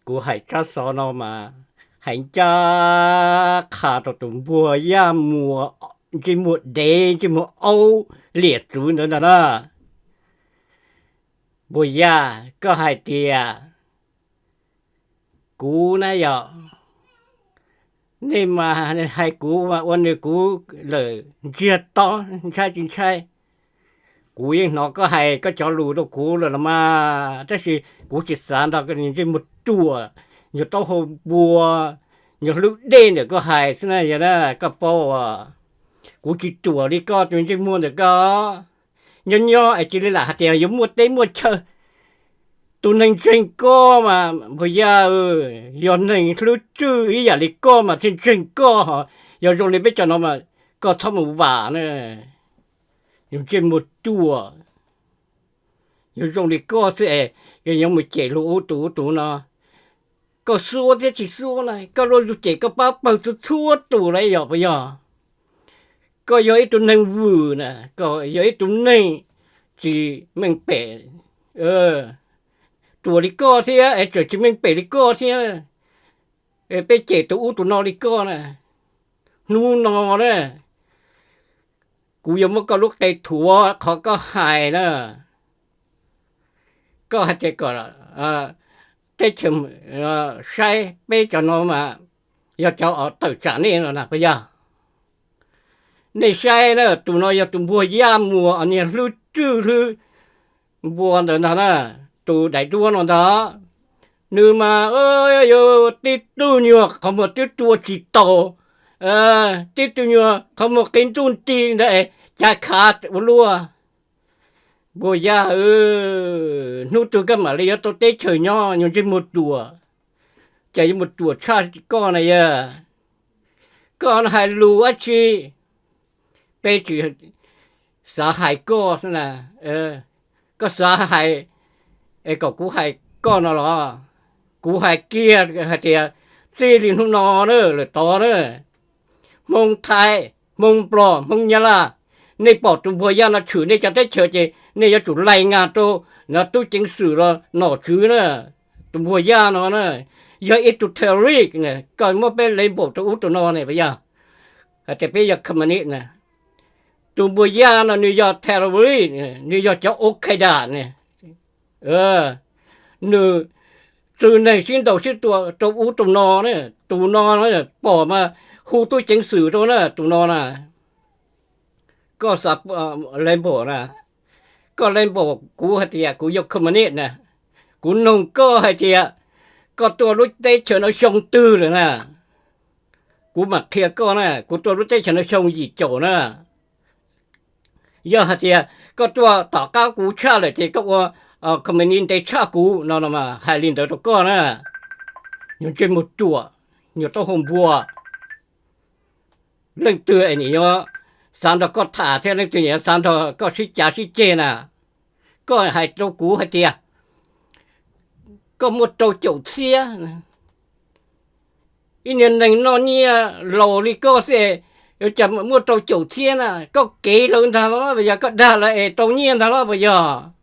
Kuv hais tsab xov no mas hais ncaj qha rau tus npuag Yaj Muas ntsej muag dev ntsej muag aub liam txwv ntawd ntag na. Npuag Yaj, koj hais tias kuv na yog, nej mas hais kuv mas ua nws kuv lawm ntsiag to, ntshai tsis ntshai. Kuv yeej hnov koj hais koj cov lus rau kuv lawm los mas, tab sis kuv tsis xav nrog koj ntsej muag ruam, nyuag taub hau npua, nyuag hlwb dej ntawm koj hais xwb na yog na, koj paub as. Kuv tsis ruam li koj tus ntsej muag ntawm koj. Nyob nyob es cia li lam hais tias yuav muaj teb muaj chaw. Tus neeg ntseeg koj mas Npuag Yaj, yog neeg hlwb tswj ib yam li koj mas thiaj ntseeg koj, ho yog zoo li peb cov no mas koj txhob mus vam na. Yus ntsej muag ruam, yog zoo li koj xwb es yuav mus cem luag ub tus ub tus no. Koj xuab thiab tsis xuab na, koj luaj yus cem koj pab pawg txhua txhua tus lawm yog puas yog? Koj yog ib tug neeg vwm na, koj yog ib tug neeg tsis meej pem. Ruam li koj thiab es tseem tsis meej pem li koj thiab, peb cem tus ub tus no li koj na. Hnub no na, kuv yuav muab koj lub qe thuav qhov koj hais na. Koj hais tias kom teb chaws saib peb cov no mas yog cov tawm tsam nej no na puas yog? Nej saib na, tus no yog tus npuag Yaj Muas niag hlwb tswj hlwb npua ntawd ntag na, tus daim duab no ntag. Nws mas yuav tib tug nyuag qhov muag twb tua tsis tau, tib tug nyuag qhov muag qi ntuj nti ntawd es cav khav ua luaj. Npuag Yaj, hnub twg koj mam li yuav tau teb chaws nyob, nyuag ntsej muag ruam, cas yuav mus ruam tshaj koj na yog? Koj hais lus dab tsi? Peb tsis xav hais koj xwb na, koj xav hais es kom kuv hais koj no los? Kuv hais kiag hais tias txij li hnub no na lawm tod na, Hmoob Thaib, Hmoob Nplog, Hmoob Nyab Laj, nej pom tus Npuag Yaj no tshwm nej cov teb chaws ces nej yuav tsum laij nyaj rau tub ceev xwm los nom tswv na. Tus Npuag Yaj no na yog ib tug terrorist, koj muab peb label rau ub rau no ne puas yog? Hais tias peb yog communist na. Tus Npuag Yaj no nws yog terrorist, nws yog cov Al Qaeda ne. Nws txwv neeg sib ntaus sib tua rau ub rau no na. Tus no pom mas hu tub ceev xwm rau na, tus no na. Koj xav label na, koj label kuv hais tias kuv yog communist na. Kuv noog koj hais tias koj tuaj lub teb chaws no xyoo twg lawm na? Kuv mam qhia koj na, kuv tuaj lub teb chaws no xyoo yim caum na. Yog hais tias koj tuaj tom qab kuv tshaj lawm ces koj ua communist ntev tshaj kuv no, hais li ntawd rau koj na. Nyuag ntsej muag ruam, nyuag taub hau npua. Leej twg es nim yuav xav nrog koj tham thiab leej twg nim yuav xav nrog koj sib cav sib ceg na? Koj hais rau kuv hais tias koj muaj rau caum txhiab. Ib niag neeg noj nyiaj laus li koj xwb, yuav cas muaj rau caum txhiab na? Koj kev lawv ntag los puas yog? Koj dag lawv es rau nyiaj ntag los puas yog?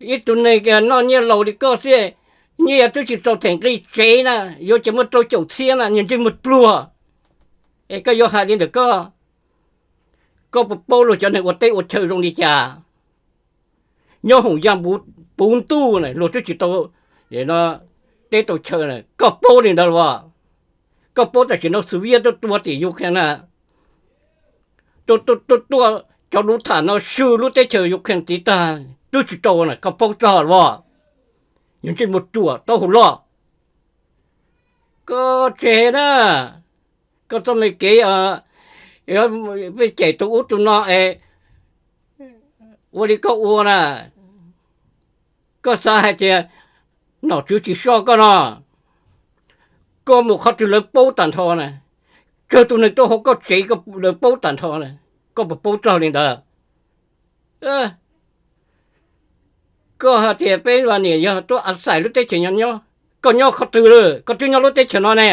Ib tug neeg noj nyiaj laus li koj xwb, nyiaj twb tsis txaus them nqi tsev na, yuav cas muaj rau caum txhiab na, niag ntsej muag pluag. Es koj yuav hais li ntawm koj, koj puas paub luag cov neeg ua teb ua chaw zoo li cas? Nyob hoom yaj puv ntuj na luag twb tsis tau teb tau chaw na, koj paub li ntawd los? Koj paub tam sim no Xov Viaj tuaj tua tim Ukraine na, tuaj tuaj tuaj cov lub tham no swb lub teb chaws Ukraine tiv tag twb tsis tau na, koj paub txog los? Yus ntsej muag ruam taub hau loj. Koj tseg na, koj txoj me kev pheej cem tus ub tus no es ua li koj ua na. Koj xav hais tias nom tswv tsis soj koj no, koj mus qhov twg lawv paub tag nrho na. Kawg tus neeg tuaj hauv koj tsev lawv paub tag nrho na, koj puas paub txog li ntawd? Koj hais tias peb ua niam yog tuaj a xais lub teb chaws nyob, koj nyob qhov twg lawm? Koj twb nyob lub teb chaws no ne,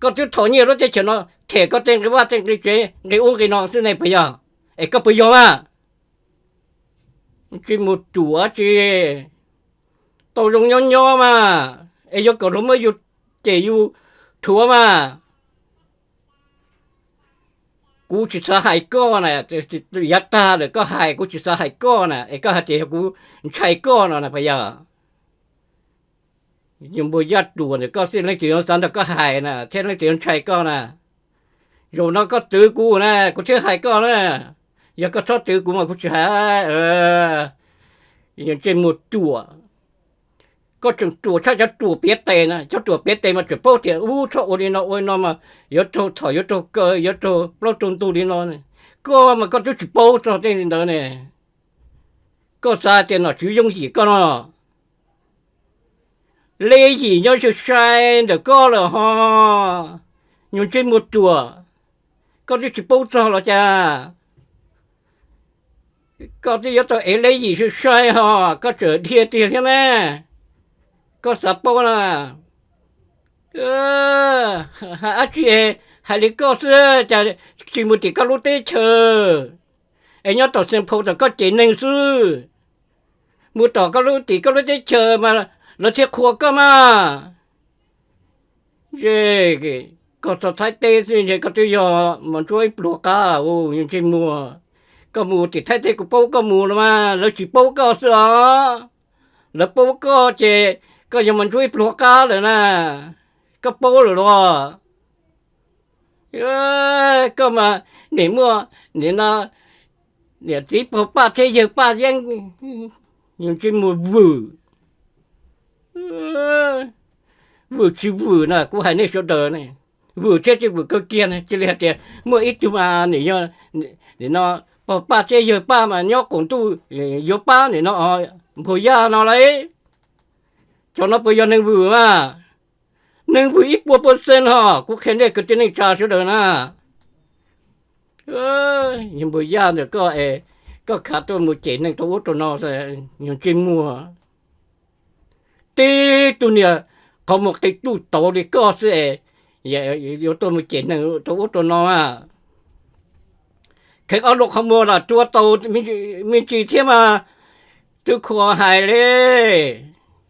koj twb thom nyiaj lub teb chaws no, them koj tej nqi vaj tej nqi tsev nqi ub nqi no xwb ne puas yog? Es koj puas yog mas? Tsis mus ruam tsis tau zoo nyob nyob mas, es yuav kom luag muab yus cem yus thuav mas. Kuv tsis xav hais koj na, yav tag lawm koj hais kuv tsis xav hais koj na, es koj hais tias yog kuv ntshai koj no na puas yog? Yus npua yaj ruam ntawm koj xwb leej twg yuav xav nrog koj hais na, thiab leej twg yuav ntshai koj na. Zaum no koj twv kuv na, kuv thiaj hais koj na. Yog koj txhob twv kuv mas kuv tsis hais. Yus ntsej muag ruam, koj tseem ruam tshaj cov ruam piav tes na. Cov ruam piav tes mas tseem paub tias ub txhob ua li no ua li no mas yuav raug txhom yuav raug kaw yuav raug plaub raug ntug li no. Koj mas koj twb tsis paub txog tej li ntawd ne. Koj xav tias nom tswv yooj yim koj no. Lej yim nyob sai sai ntawm koj lawm ho. Yus ntsej muag ruam, koj twb tsis paub txog los cas. Koj twb yuav tau ev lej yim sai sai ho, koj tseem dhia tiag thiab ne. Koj xav paub na, hais dab tsi, hais li koj xwb cas tsis mus tim koj lub teb chaws, es nyob tom Xeev Phau tom koj cem neeg xwb. Mus tom koj lub tim koj lub teb chaws mas lawv thiaj qhuas koj mas. Ze, koj txog Thaib teb xwb ntshe koj twb yog mos ntsuab ib pluag qab, yus ntsej muag. Koj mus tim Thaib teb kuv paub koj mus los mas lawv tsis paub koj xwb os. Lawv paub koj ces koj yog mos ntsuab ib pluag qab lawm na. Koj paub lawm los? Koj mas nim muaj, nim no niam txiv pog paj thiab yawg paj yeeb, yus ntsej muag vwm. Vwm tsis vwm na, kuv hais nej sawv daws ne, vwm thiab tsis vwm kawg kiag ne. Cia li hais tias muaj ib tug mas nim no pog paj thiab yawg paj mas nyob qaum ntuj yuav pab nim no Npus Yaj no lauj. Cov no puas yog neeg vwm mas? Neeg vwm ib puas percent ho, kuv qhia nej kwv tij neej tsa sawv daws na. Yog Npus Yaj ntawm koj es koj khav tuaj mus cem neeg rau ub rau no, yog ntsej muag. Tib tug niag qhov muag qi tuj tauv li koj xwb es yuav tuaj mus cem neeg rau ub rau no. Kheev ob lub qhov muag los rua tau me ntsis thiab mas, twb khuam hais li.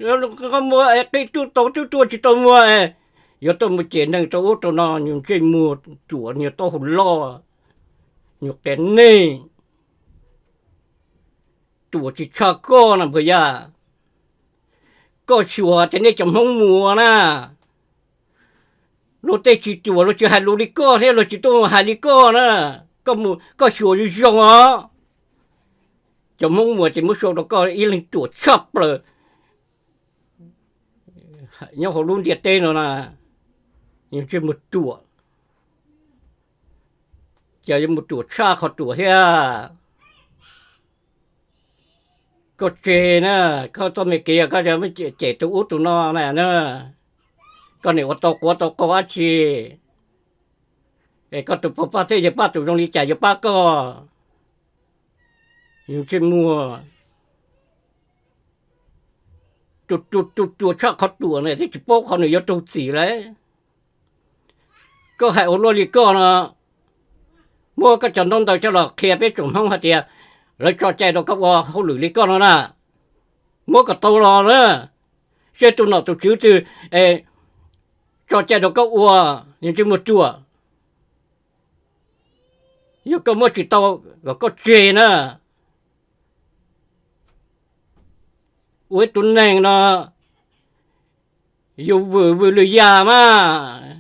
Qhov muag es qi tuj tauv twb rua tsis tau muag, yuav tuaj mus cem neeg rau ub rau no, yus ntsej muag ruam, yus taub hau loj, yus qias neeg. Ruam tsis tshaj koj na Npus Yaj. Koj xyuas tias nej cov Hmoob Muas na, luag tej tsis ruam luag tsis hais lus li koj thiab luag tsis tuaj hais li koj na. Koj xyuas zoo zoo os. Cov Hmoob Muas ces muab sau rau koj ib leeg ruam tshaj plaws nyob hauv lub ntiaj teb no na. Yus ntsej muag ruam, cas yuav mus ruam tshaj qhov ruam thiab. Koj tseg na, koj txoj me kev koj cem tus ub tus no na, koj niam ua tau quav tau qau dab tsi, es koj tus pog paj thiab yawg paj tus zoo li cas yuav pab koj? Yus ntsej muag ruam, ruam tshaj qhov ruam na, thiab tsis paub qhov nws yuav raug txim lawm. Koj hais ua luaj li koj no, muab koj cov ntaub ntawv coj los qhia peb tsoom Hmoob hais tias lawv tso cai rau koj ua hauj lwm li koj no na. Muab kom tau los na, seb tus nom tus tswv twg tso cai rau koj ua, yus ntsej muag ruam. Yog koj muab tsis tau, kom koj tseg na. Ua ib tug neeg no, yus vwm vwm lwm yam mas,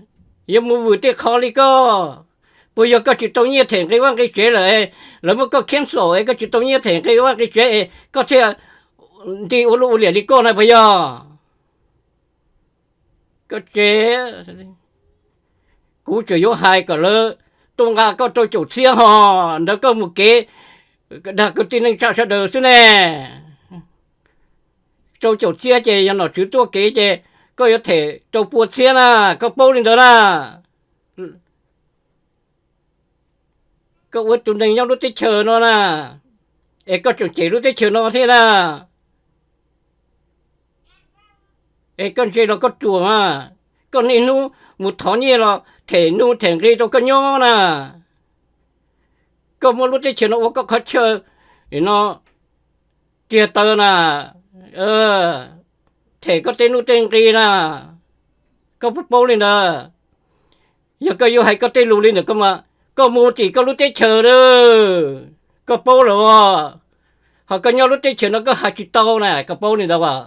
yuav mus vwm tej qhov li koj. Puas yog koj tsis tau nyiaj them nqi vaj nqi tsev lawm, lawv muab koj khiab xaum es koj tsis tau nyiaj them nqi vaj nqi tsev es koj thiaj nti ua luj ua liam li koj na puas yog? Koj tseg, kuv tseem yuav hais kom lawv tuaj nqa koj rau caum txhiab ho, ntawd koj mus kev dag kwv tij neej tsa sawv daws xwb ne. Rau caum txhiab ces yog nom tswv tuaj kev ces koj yuav them rau pua txhiab na, koj paub li ntawd na. Koj ua tus neeg nyob lub teb chaws no na, es koj tseem cem lub teb chaws no thiab na. Es koj ntse los koj ruam mas, koj niaj hnub mus thov nyiaj los them nuj them nqi rau koj nyob na. Koj muab lub teb chaws no ua koj qhov chaw no tiag taw na. them koj tej nuj tej nqi na. Koj puas paub li ntawd? Yog koj yuav hais koj tej lus li ntawm koj mas koj mus tim koj lub teb chaws lawm, koj paub lawm. Ho koj nyob lub teb chaws no koj hais tsis tau na, koj paub li ntawd as?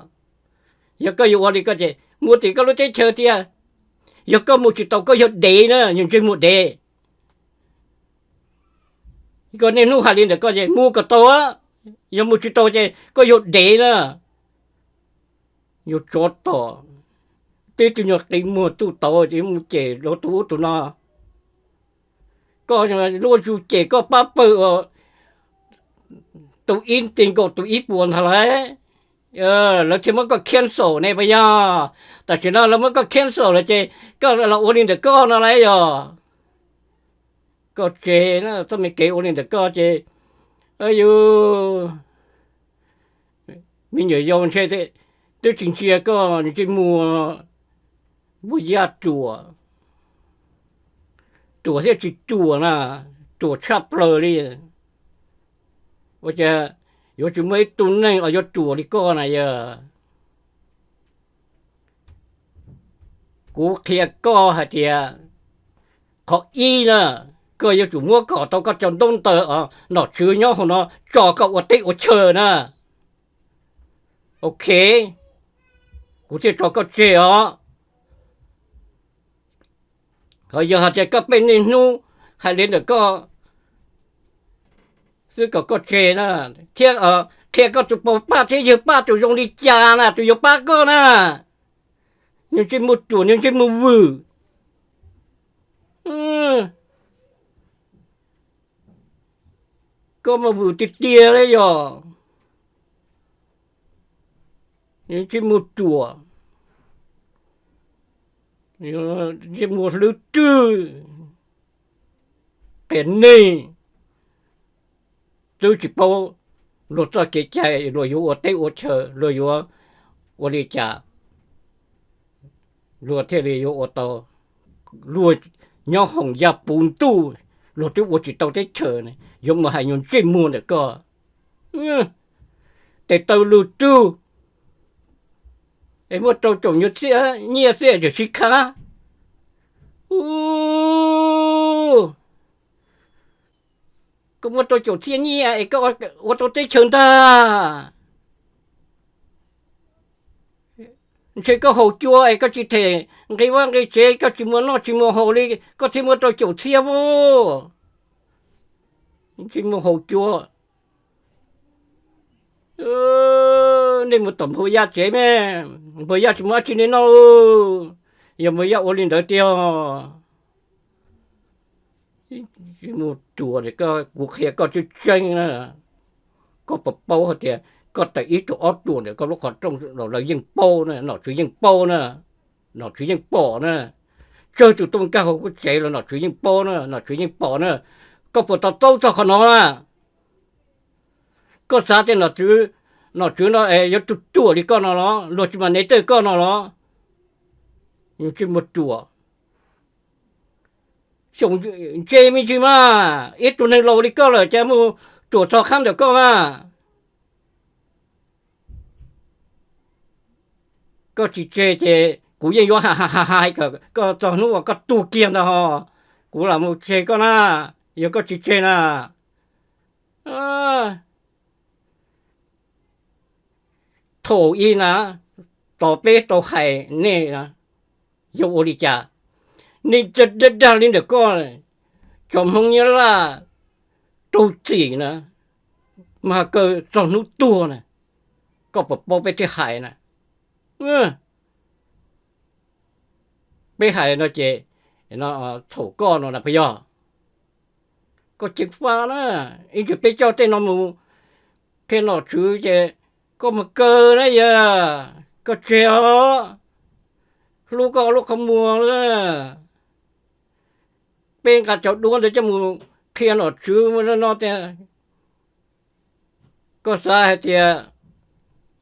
Yog koj yuav ua li koj ces mus tim koj lub teb chaws tiag. Yog koj mus tsis tau koj yog dev na, yog ntsej muag dev. Koj niaj hnub hais li ntawm koj ces mus kom tau, yog mus tsis tau ces koj yog dev na. Yuav tsov tom, tib tug nyuag qi muag tuj tauv ces mus cem rau tus ub tus no. Koj lub zus cem koj pab pawg ua tus ib teg nkaus tus ib puas ntag lauj. Lawv thiaj muab koj cancel ne puas yog? Tam sim no lawv muab koj cancel lawm ces koj los ua li ntawm koj no lauj yog? Koj tseg na, txoj me kev ua li ntawm koj ces yus me nyuam yaus ntshe twb tsis ntsia koj ntsej muag, muaj yaj ruam, ruam thiab tsis ruam na, ruam tshaj plaws li. Ua cas yuav tsis muaj ib tug neeg uas yuav ruam li koj na yog? Kuv qhia koj hais tias, qhov ib na, koj yuav tsum muab kom tau koj cov ntaub ntawv os, nom tswv nyob hauv no tso koj ua teb ua chaw na. Ok, kuv thiaj tso koj tseg os. Ho yog hais tias koj pheej niaj hnub hais li ntawm koj xwb kom koj tseg na, thiab qhia koj tus pog Paj thiab yawg Paj tus zoo li cas na, tus yuav pab koj na. Nws ntsej muag ruam, nws ntsej muag vwm. Koj mas vwm tiag tiag li yog. Nws ntsej muag ruam, ntsej muag hlwb rwg, qias neeg, twb tsis paub luag txoj kev cai, luag yuav ua teb ua chaw, luag yuav ua li cas luag thiaj li yuav ua tau. Luag nyob hoom yaj puv ntuj, luag twb ua tsis tau teb chaws, yuav mus hais nyuag ntsej muag ntawm koj. Tes taw lug rug, es muaj rau caum nyuag txhiab nyiaj xwb es tseem sib khab. Ub, koj muaj rau caum txhiab nyiaj es koj ua tau teb chaws ntag. Ntshe koj haus cua es koj tsis them nqi vaj nqi tsev, koj tsis muaj noj tsis muaj haus li, koj thiaj muaj rau caum txhiab as. Tsis muaj haus cua. Nej mus tom npawg Yaj tsev me, npawg Yaj tsis muaj dab tsi nej noj. Yog npawg Yaj ua li ntawd tiag. Mus ruam, kuv qhia koj tseeb tseeb na, koj puas paub hais tias koj tawm ib tug ob ruam ntawm koj lub qhov rooj los lawv yeej paub na, nom tswv yeej paub na, nom tswv yeej pom na. Tsawg tus tuaj nkag hauv kuv tsev los nom tswv yeej paub na, nom tswv yeej pom na. Koj puas to taub txog qhov no na? Koj xav tias nom tswv no yuav ruam ruam li koj no los? Luag tsis mam nev tawj koj no los? Yus tsis muaj ruam. Xyov ntse me ntsis mas, ib tug neeg laus li koj lawm cas mus ruam txog qhab ntawm koj mas. Koj tsis tseg ces kuv yeej yuav hais hais kom koj txog hnub uas koj tuag kiag ntag ho, kuv lam mus tseg koj na, yog koj tsis tseg na. Thaum ub na, tos peb tau hais nej na, yog ua li cas? Nej dag dag li ntawm koj, cov Hmoob Nyab Laj raug txim na, mas kaw txog hnub tuag na, koj puas paub peb thiaj hais na? Peb hais no ces txhaum koj no na puas yog? Koj ceev faj na, ib ntsis peb coj tej no mus qhia nom tswv ces koj mus kaw na yog, koj tseg os, hlub koj lub qhov muag. Peb nqa cov duab ntawd coj mus qhia nom tswv no tias, koj xav hais tias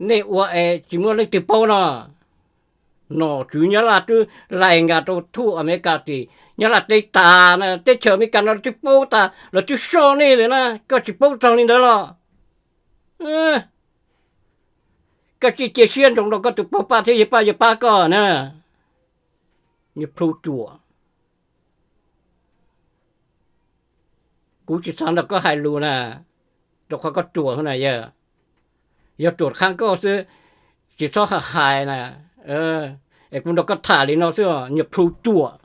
nej ua es tsis muaj leej twg paub no? Nom tswv Nyab Laj twb lais nkas rau thuj Amelikas tim Nyab Laj teb tas na, teb chaws Amelikas no lawv twb paub tas, lawv twb soj nej lawm na, koj tsis paub txog li ntawd los? Koj tsis cia siab ntsoov rau koj tus pog pab thiab yawg pab yuav pab koj na. Niag plhu cuam. Kuv tsis xav nrog koj hais lus na, rau qhov koj ruam na yog. Yog ruam qhab koj xwb, tsis txhob hais na. Es kuv nrog koj tham li no xwb, niag plhu cuam.